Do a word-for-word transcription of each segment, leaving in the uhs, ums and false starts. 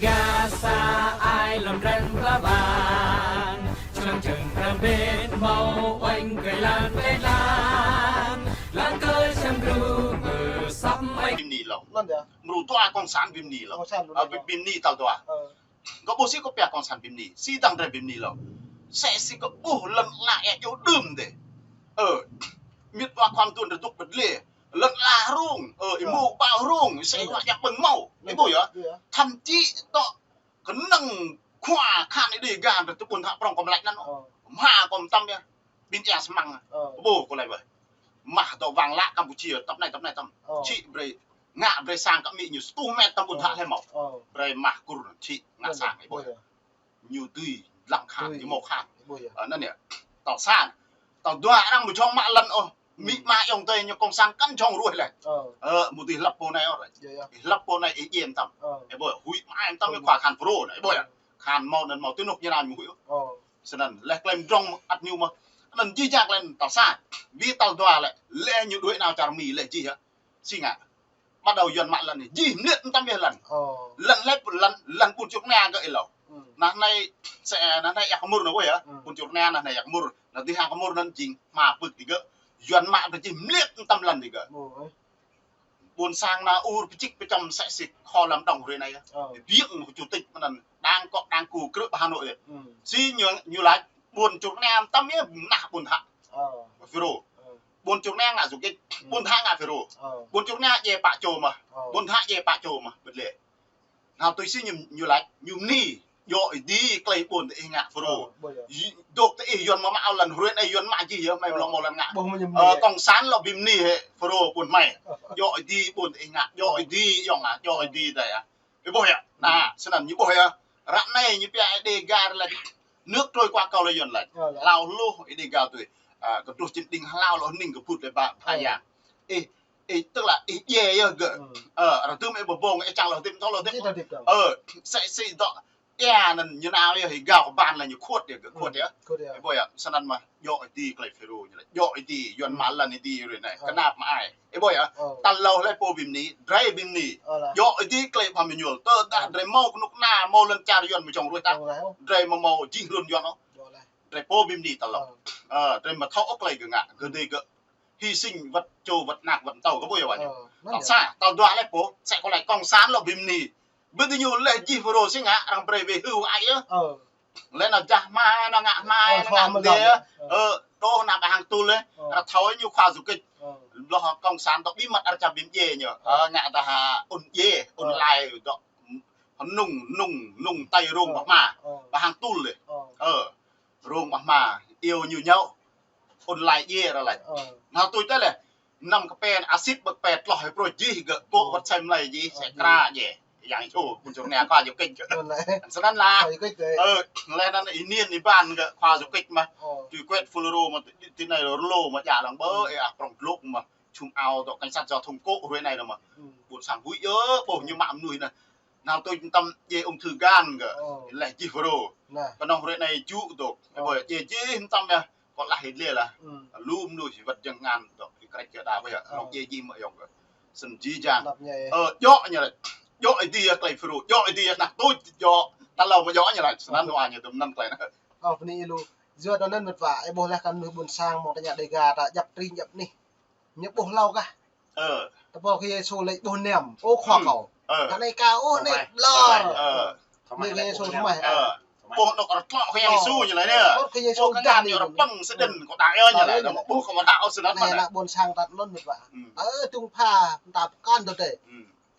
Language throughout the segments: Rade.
Gasa ai lăm răng ba bang, člăng čăng răng bên mâo oanh kơ lan kơ lan, lan kơ čăm gru mơ sắm ai. Bi mni lŏ. Anăn ya. Mrô dua cộng sản bi mni lŏ. Cộng sản bi mni. Ơ, bi, bi mni tal dua. Ơ. Kơ ƀuh si kơ pia cộng sản bi mni. Si dăng drei bi mni lŏ. Sĕ si kơ ƀuh lăn ala ĕ čô đưm dê. Ơ. Miêt wa khua mduôn drei dôk bật lê. Lăn ala hrung, ơ, êmô ƀao hrung, sĕ wa yak ƀơ̆ng mâo. Ih ƀuh ya. Thăm či tŏ knŏng khua khan êdi gan tơ ƀuôn thă prŏng kơ mlač anăn. Mha kơ mtam ya. Bin ya smăng. Ƀuh kơ lei weh. Mah dŏ wang lă Campuchia, tăp anei, tăp anei, tăm. Či brei, ngă brei sang kơ mĭ ñu stuh met tăm ƀuôn thă lei mâo. Brei mah kur či ngă sang, ih ƀuh ya. Ñu dưi dlăng khan, ñu mâo khan. Ơ, anăn ya. Tal sa. Tal dua arăng mjhŏng mă lăn ôh. Mĭ ma ayŏng adei ñu cộng sản kăn jhŏng ruêh leh. Ơ, mŭt ih hlăp pô anei ôh. Ih hlăp pô anei ih djiê mtam. Ih ƀuh, huĭ mă ai mtam ih khua khan FULRO anei, ih ƀuh ya. Khan mâo anăn mâo ti anôk ñu nao ñu huĭ ôh. Snăn leh klei mdrŏng ăt ñu mơh. Anăn jih jang klei anăn tal sa. Bi tal dua leh, leh ñu đuĕ nao čar Mi leh jih ya. Si ngă. Bắt đầu Yuăn mă lăn anei. Jih mliêt mtam yơh lăn. Lăn leh lăn, lăn ƀuôn Čư̆ Knia gơ̆ êlâo. Nah anei, sĕ, nah anei yak mŭr anăn ƀuh ya. Ƀuôn Čư̆ Knia nah anei yak mŭr. Nah dih hang kmŭr anăn jing hma pưk digơ̆. Yuăn mă brei jih mliêt mtam lăn digơ̆. Ƀuôn sang nah ur pčĭk pčăm sĕ si khua lam dŏng hruê anei ya. Biêng chủ tịch anăn đang kŏ đang ku krư̆ ƀơ Hà Nội ya. Si ñu, ñu lač ƀuôn Čư̆ Knia mtam ya nah ƀuôn thă. FULRO. Ƀuôn Čư̆ Knia ngă du kích, ƀuôn thă ngă FULRO. Ƀuôn Čư̆ Knia djiê pă čô mơh. Ƀuôn thă djiê pă čô mơh, bĕ lĕ. Nao tui si ñu, ñu lač, ñu mni, djŏ êdi klei ƀuôn diih ngă FULRO. Dôk diih Yuăn mă mă lăn hruê anei Yuăn mă jih ya, hmei lŏ mâo lăn ngă. Ơ, cộng sản lŏ bi mni hĕ FULRO ƀuôn hmei. Djŏ êdi ƀuôn diih ngă, djŏ êdi ayŏng ngă, djŏ êdi adei ya. Ih ƀuh ya. Nah, snăn ñu ƀuh ya. Ră anei ñu pia Êđê Gar lač nước trôi qua cầu leh Yuăn lač. Hlâo hluh Êđê Gar tui. Ơ, kơ truh čĭn đĭng hlâo lŏ hnĭng kơ phŭt leh ba, ba yang. Ih, ih, tức là ih djiê yơh gơ̆. Ơ, arăng tŭm ih ƀơ bông, ih čiăng lŏ hdĭp, thâo lŏ hdĭp. Ơ, sĕ si dŏ, êa anăn ñu nao yơh, ih gao kơ ban leh ñu khuôt yơh gơ̆, khuôt yơh. Ih ƀuh ya, snăn mơh, djŏ êdi klei FULRO ñu lač. Djŏ êdi, Yuăn mă lăn êdi hruê anei. Knap mă ai. Ih ƀuh ya, tal êlâo hlei pô bi mni, drei bi mni. Djŏ êdi klei ƀhăm êñuôl, tơdah drei mâo knŭk kna, mâo lăn čar Yuăn mjhŏng ruêh tah. Drei amâo mâo jih hlŭn Yuăn ôh. Drei pô bi mni tal êlâo. Ơ, drei amâo thâo ôh klei gơ̆ ngă, gơ̆ dê gơ̆. Hy sinh wăt čô wăt anak wăt mtâo, kơ ƀuh ya wa ñu. Tal sa, tal dua leh pô, sĕ kơ lač cộng sản lŏ bi mni. Bi diñu leh jih FULRO si ngă, arăng brei wê hưo ai yơh. Leh nao jah hma, nao ngă hma, nao ngă mdê. Ơ, đô nao ƀơ hang tŭl leh. Arăng thâo ñu khua du kích. Bloh cộng sản dŏ bí mật arăng čăm bi mdjiê ñu. Ơ, ngă dah ŭn djiê, ŭn lai dŏ hnŭng, hnŭng, hnŭng tei rông ƀă hma. Ƀơ hang tŭl leh. Ơ, rông ƀă hma, iêu ñu ñŏ. Ŭn lai djiê arăng lač. Nao tuč tơ leh. Năm kơ pĕ, asit ƀơ̆k pĕ tloh hĕ prôč jih gơ̆ kô̆ wăt sem lei jih, sĕ kra djiê. Yang čô, ƀuôn Čư̆ Knia khua du kích gơ̆. Snăn lah. Ơ, leh anăn ih niên ih ban gơ̆ khua du kích mơh. Tui kuet FULRO mơh, ti, ti anei FULRO mơh djă lăng ƀơ, ih ah prŏng dlôk mơh. Čhum ao dŏ cảnh sát giao thông kô̆ hruê anei nao mơh. Ƀuôn sang huĭ yơh, ƀuh ñu mă mnuih nao. Nao tuč mtam djiê ung thư gan gơ̆. Leh jih FULRO. Knŏng hruê anei jŭ dôk. Ƀuh djiê jih mtam yơh. Kơ lah ih dliê lah. Lu mnuih wăt jơ̆ng ngăn dôk, ih krêč kơ đa ƀuh ya. Knŏng djiê jih mơh ayŏng gơ̆. Snăn jih jang. Ơ, djŏ ñu lač. Djŏ êdi ya klei FULRO. Djŏ êdi ya nah tuč djŏ. Tal êlâo amâo djŏ ñu lač. Snăn wa ñu tŭm anăn klei anăn. Ơ, bni lu. Yua anăn mĭt wa, ih ƀuh leh kơ mnuih ƀuôn sang mơ̆ng tơña Đêga ta djăp trĭng djăp anih. Ñu ƀuh hlâo kah. Ơ. Tơpă Khua Yêsu lač ƀuh niam. Ơ khua kâo. Ơ. Kơ anei kâo ôh anei ƀlŏr. Ơ. Anei Khua Yêsu tmeh. Ơ. Ƀuh anôk arăng tlŏ Khua Yêsu ñu lač anei. Ƀuh Khua Yêsu dah ñu arăng pơ̆ng sĭt dơ̆ng kâo đa ơ ñu lač. Ƀuh kâo mă đa ơ snăn. Anei anak ƀuôn sang ta anăn mĭt wa. Ơ, tŭng pha, ta pơkăn tơ tê.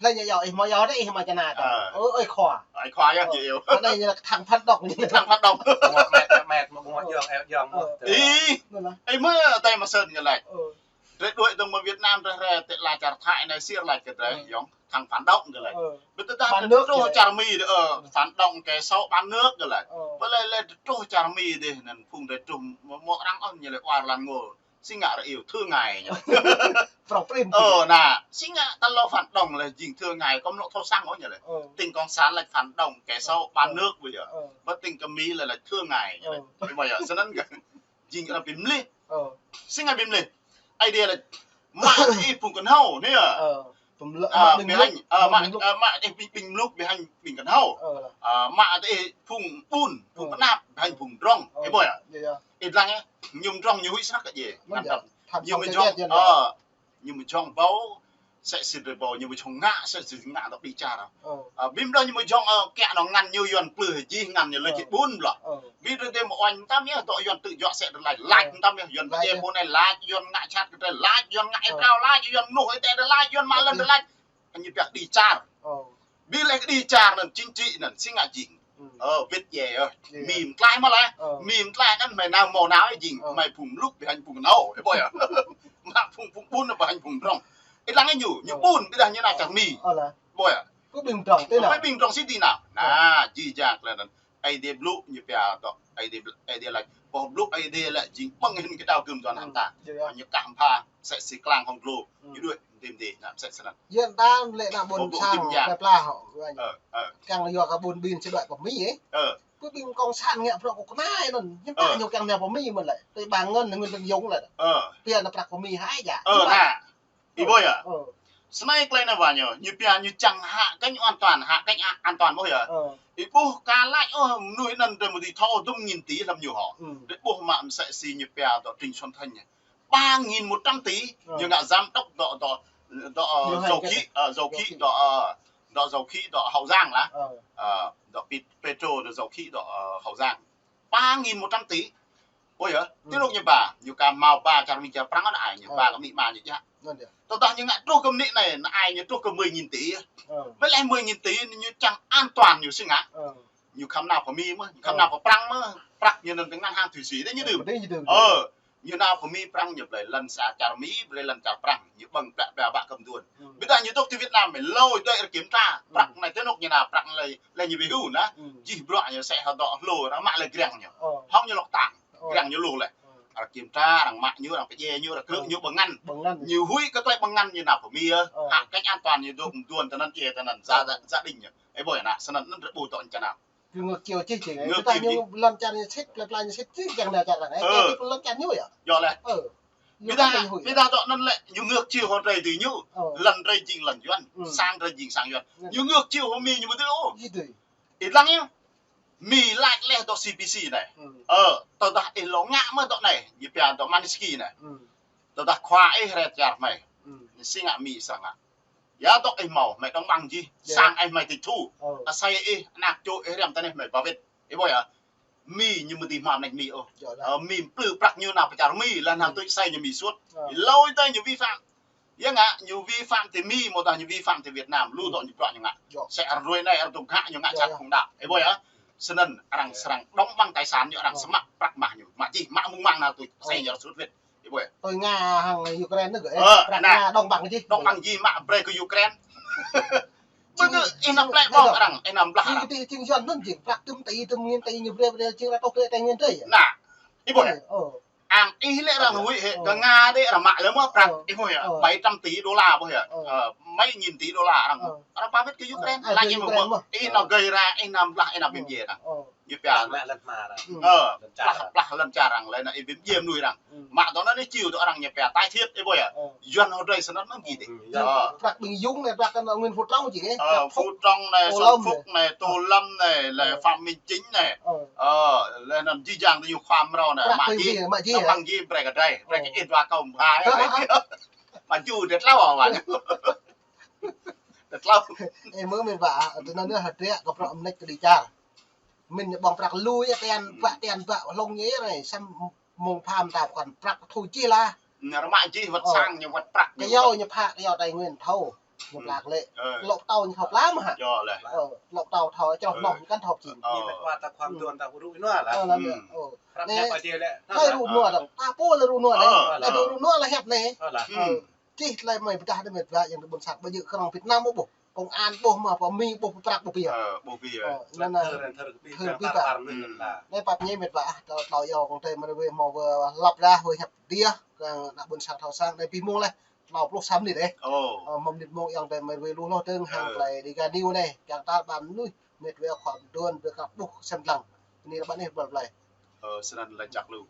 Hlei ñu yua, ih mâo yua dê, ih mâo čana dê. Ơ. Ơ, ơ, khua. Ơ, khua yơh, ñu yua. Anei ñu lač thăng phản động. Thăng phản động. Mĕt, mĕt, mă ƀuh yơh, ơ, yơh, mă. Ơ. Ih, anăn lah. Ih mơ̆, tơdah mă snăn ñu lač. Ơ. Drei đuĕ dơ̆ng mơ̆ng Việt Nam drei, drei tĕ lač čar Thái anei, sir lač kơ drei, ơ, yŏng, thăng phản động drei lač. Ơ. Bi tơdah phản động drei truh čar Mi dê, ơ, phản động kẻ xấu bán nước drei lač. Ơ. Bi leh leh truh čar Mi dê, anăn phung drei truh mâo, mâo arăng ôh ñu lač war lan ngô. Si ngă arăng iêu thơ ngài ñu. Prŏng prĭm. Ơ, nah, si ngă tal êlâo phản động leh jing thơ ngài, kâo amâo lŏ thâo săng ôh ñu leh. Ơ. Tĭng cộng sản lač phản động, kẻ xấu, ơ, bán nước bây giờ. Ơ. Bơ tĭng kơ Mi leh lač thơ ngài ñu leh. Ơ. Ih ƀuh ya, snăn gơ̆. Jing arăng bi mlih. Ơ. Si ngă bi mlih. Aê Diê lač mă ih phung knhâo, anei ya. Ơ. Pơm lơ-, mă ƀing mluk, mă ƀing mluk. Ơ, mă ih ƀing, ƀing mluk, ƀing hăng ƀing knhâo. Ơ. Ơ, mă ih phung ƀun, phung knap, ƀing hăng phung mdrŏng. Ơ. Ih ƀuh yơh. Ih dlăng yơh. Ñu mdrŏng ñu huĭ snăk kơ djiê. Ngăn dăp. Ñu mdrŏng, ơ, ñu mdrŏng ƀâo, msĕ si drei ƀâo, ñu mdrŏng ngă, msĕ si ngă dôk đĭ čar. Ơ. Ơ, bi mdrŏng ñu mdrŏng, ơ, kiă nŏ ngăn ñu Yuăn plư jih, ngăn ñu lĕ jih ƀun ƀlŏ. Ơ. Bi drei dê mơ̆ uañ mtam yơh, dôk Yuăn tŭ juă msĕ drei lač mtam yơh, Yuăn kơ djiê pô anei lač, Yuăn ngă čhat kơ drei lač, Yuăn ngă êa drao lač, Yuăn mnuih êdeh drei lač, Yuăn mă lăn drei lač. Ñu pia đĭ čar. Ơ. Bi leh đĭ čar anăn chính trị anăn si ngă jing. Ơ, wĭt djiê ơ. Mi mtlaih mă leh. Mi mtlaih anăn hmei nao mâo nao jing. Hmei phung mluk ƀing hăng phung knhâo. Ih ƀuh yơh. Mă phung, phung ƀun ƀing hăng phung mdrŏng. Ih dlăng ñu, ñu ƀun, ƀiădah ñu nao čar Mi. Ƀuh yơh. Kơ ƀing mdrŏng tê nao. Kơ ƀing mdrŏng si tê nao. Nah, jih jang klei anăn. Aê Diê blŭ ñu pia dôk. Aê Diê, Aê Diê lač. Boh blŭ Aê Diê lĕ jing ƀơ̆ng hĭn kơ đao gưm dua hăng ta. Ñu kah mbha, msĕ si klang hŏng dlô. Ñu đuĕ mdê mdê, nah, msĕ snăn. Yuăn ta lĕ nao ƀuôn sang, plei pla hŏ. Ơ, ơ. Kiăng yua kơ ƀuôn ƀin si đuĕ pơ Mi, ơ. Ơ. Kơ ƀing cộng sản ngă bruă kơ knai anăn. Ñu ta ñu kiăng nao pơ Mi mơ̆n lĕ. Tui ƀăng ngăn, ngăn lưng yông lĕ. Ơ. Pia nao prăk pơ Mi hai ja. Ơ, nah. Ih ƀuh yơh. Ơ. Snei klei anei wa ñu, ñu pia ñu čiăng hạ cánh an toàn, hạ cánh an toàn ƀuh yơh. Ơ. Ih ƀuh ka lač ôh mnuih anăn drei mâo dưi thâo dŭm nghìn tỉ hlăm ñu hŏ. Drei ƀuh mă msĕ si ñu pia dôk Trịnh Xuân Thanh ñu. Ba nghìn một trăm tỉ, ñu ngă giám đốc dôk, dôk, dôk, ơ, dầu khí, ơ, dầu khí dôk, ơ, dôk dầu khí dôk Hậu Giang lah. Ơ, dôk Pet-, Petro dôk dầu khí dôk, ơ, Hậu Giang. Ba nghìn một trăm tỉ. Ôi yơh, ti anôk ñu ba, ñu ka mâo ba čar Mi čar Prăng anăn ai, ñu ba kơ Mi ma ñu jăk. Tơdah ñu ngă truh kơ mnĭ anei, anăn ai ñu truh kơ mười nghìn tỉ. Ơ. Ƀiădah leh mười nghìn tỉ, ñu čiăng an toàn ñu si ngă. Ơ. Ñu khăm nao pơ Mi mơh, ñu khăm nao pơ Prăng mơh, prăk ñu anăn ti ngân hàng Thụy Sĩ dê ñu dưm. Ơ, ñu nao pơ Mi Prăng ñu blei lăn sa čar Mi, blei lăn čar Prăng, ñu ƀơ̆ng plĕ plĕ bă kơ mduôn. Ƀiădah ñu dôk ti Việt Nam, mơ̆ lŏ dôk kiểm tra, prăk anei ti anôk ñu nao, prăk anei leh ñu bi hưn nah. Jih bruă ñu msĕ hŏ dôk hlô, arăng mă leh griăng ñu. Hŏng ñu lŏ ktang, griăng ñu lu leh. Arăng kiểm tra, arăng mă ñu, arăng pơdjiê ñu, arăng krư̆ ñu ƀơ̆ng ngăn. Ñu huĭ kơ klei ƀơ̆ng ngăn ñu nao pơ Mi, ơ, hạ cánh an toàn ñu dôk mduôn tinăn djiê tinăn, gia, gia đình ñu. Ih ƀuh yơh nah, snăn anăn drei ƀuh dôk čar nao. Ñu ngược chiều čih čih. Ngược chiều ñu lăn čar ñu sĭt, plei pla ñu sĭt čih, kiăng nao čar arăng. Ơ. Lăn čar ñu yơh. Yơh leh. Ơ. Ƀiădah, ƀiădah dôk anăn lĕ, ñu ngược chiều hŏng drei dưi ñu. Ơ. Lăn drei jing lăn Yuăn, sang drei jing sang Yuăn. Ñu ngược chiều hŏng Mi ñu mâo dưi ôh. Ih dlăng yơh. Mi lač leh dôk C P C anei. Ơ, tơdah ih lŏ ngă mơh dôk anei, ñu pia dôk Magnitsky anei. Tơdah khua ih hriê čar hmei. Si ngă Mi srăng ngă. Ya dôk ih mâo, hmei đồng bằng jih, sang ih hmei tịch thu. Ơ. Asei ih, anak čô ih hriăm tinei hmei ba wĭt. Ih ƀuh yơh. Mi ñu mâo dưi hmăm nĕč Mi ôh. Ơ, Mi mplư prăk ñu nao pơ čar Mi, leh nao tui asei ñu Mi suôt. Ơ. Lŏ ih dê ñu vi phạm. Ya ngă, ñu vi phạm ti Mi, mâo dah ñu vi phạm ti Việt Nam, lu dôk ñu bruă ñu ngă. Msĕ arăng ruê anei, arăng dôk ngă ñu ngă čar phung đăo. Ih ƀuh yơh. Snăn arăng srăng đồng bằng tài sản ñu, arăng smăk prăk mah ñu. Mă jih, mă mŭng mang nao tui asei ñu suôt wĭt. Ih ƀuh yơh. Tui Nga hăng Ukraine anăn gơ̆, ơ, prăk Nga đồng bằng jih. Đồng bằng jih mă brei kơ Ukraine. Ƀơ kơ ih nao plĕ ƀơ̆ng arăng, ih nao blah arăng. Jing ti jing Yuăn anăn jing prăk dŭm tỉ, dŭm nghìn tỉ ñu brei, brei jing arăng tŏ brei tơl nghìn tỉ. Nah, ih ƀuh yơh. Ơ. Ang ih lĕ arăng huĭ hĕ, kơ Nga dê arăng mă leh mơh prăk, ih ƀuh yơh. Bảy trăm tỷ đô la ƀuh yơh. Ơ, mấy nghìn tỷ đô la arăng. Arăng ba wĭt kơ Ukraine, lač ih mơh. Ih nao gei ra, ih nao blah, ih nao bi mdjiê arăng. Ñu pia. Plah lăn čar arăng. Ơ, plah, plah lăn čar arăng, leh anăn ih bi mdjiê mnuih arăng. Mă dŏ anăn ih čiu dŏ arăng ñu pia tái thiết, ih ƀuh yơh. Yuăn hŏng drei snăn mơh gĭt dih. Prăk ƀing Yŭng anei, prăk anăn Nguyễn Phú Trọng jing, ơ, Phú Trọng anei, Xuân Phúc anei, Tô Lâm anei, leh Phạm Minh Chính anei. Ơ, leh anăn jih jang diñu khua mrâo anei, mă jih, mă jih brei kơ drei, brei kơ ih dua kâo mbha. Mă jih drei tlâo wa. Drei tlâo. Ơ, mơ̆ mĭn wa, tinăn anei hdră kơ bruă mnêč kơ đĭ čar. Mĭn ñu ƀơ̆ng prăk lu yơh tian, bă tian, bă hlŏng ñu yơh anei, săm mông pham ta pơkŏn prăk thu čih lah. Ñu mă jih wăt sang ñu wăt prăk ñu. Kyâo ñu phă, kyâo Tây Nguyên thâo. Ñu pla klei. Lŏ tâo ñu thâo pla mơh hă? Yơh leh. Ơ, lŏ tâo thâo, čoh mơh ñu kăn thâo čing. Ơ. Ñu wăt ta khua mduôn ta rŭ nua lah. Ơ, lah. Ơ. Prăk ñu pă jih leh. Leh rŭ nua dơ̆ng. Ta pô leh rŭ nua leh. Ơ, leh rŭ nua leh hiăp leh. Ơ, lah. Ơ. Čih tlei mei pơdah dê mĭt wa yang ƀuôn sang ƀu djơ̆ knŏng Việt Nam ôh ƀuh. Công an ƀuh mơh, pơ Mi ƀuh, pơ prăk ƀuh pia. Ơ, ƀuh pia. Ơ, anăn, anăn. Thơr, thơr ƀi pă. Anei pap ñe mĭt wa, ah, tlâo, tlâo yŏng tơdah mĭt wa mâo wă lăp dah, wă hiăp diih, kơ ană ƀuôn sang thâo săng, anei bi mông leh, tlâo pluh sa mnĭt dih. Ơ, mâo mnĭt mông yŏng tơdah mĭt wa lu lŏ dơ̆ng hăng klei Dega News anei, kiăng tar ƀar mnuih, mĭt wa khua mduôn, bi kăp ƀuh sem dlăng. Anei ƀă anei ƀă blei. Ơ, snăn leh jăk lu.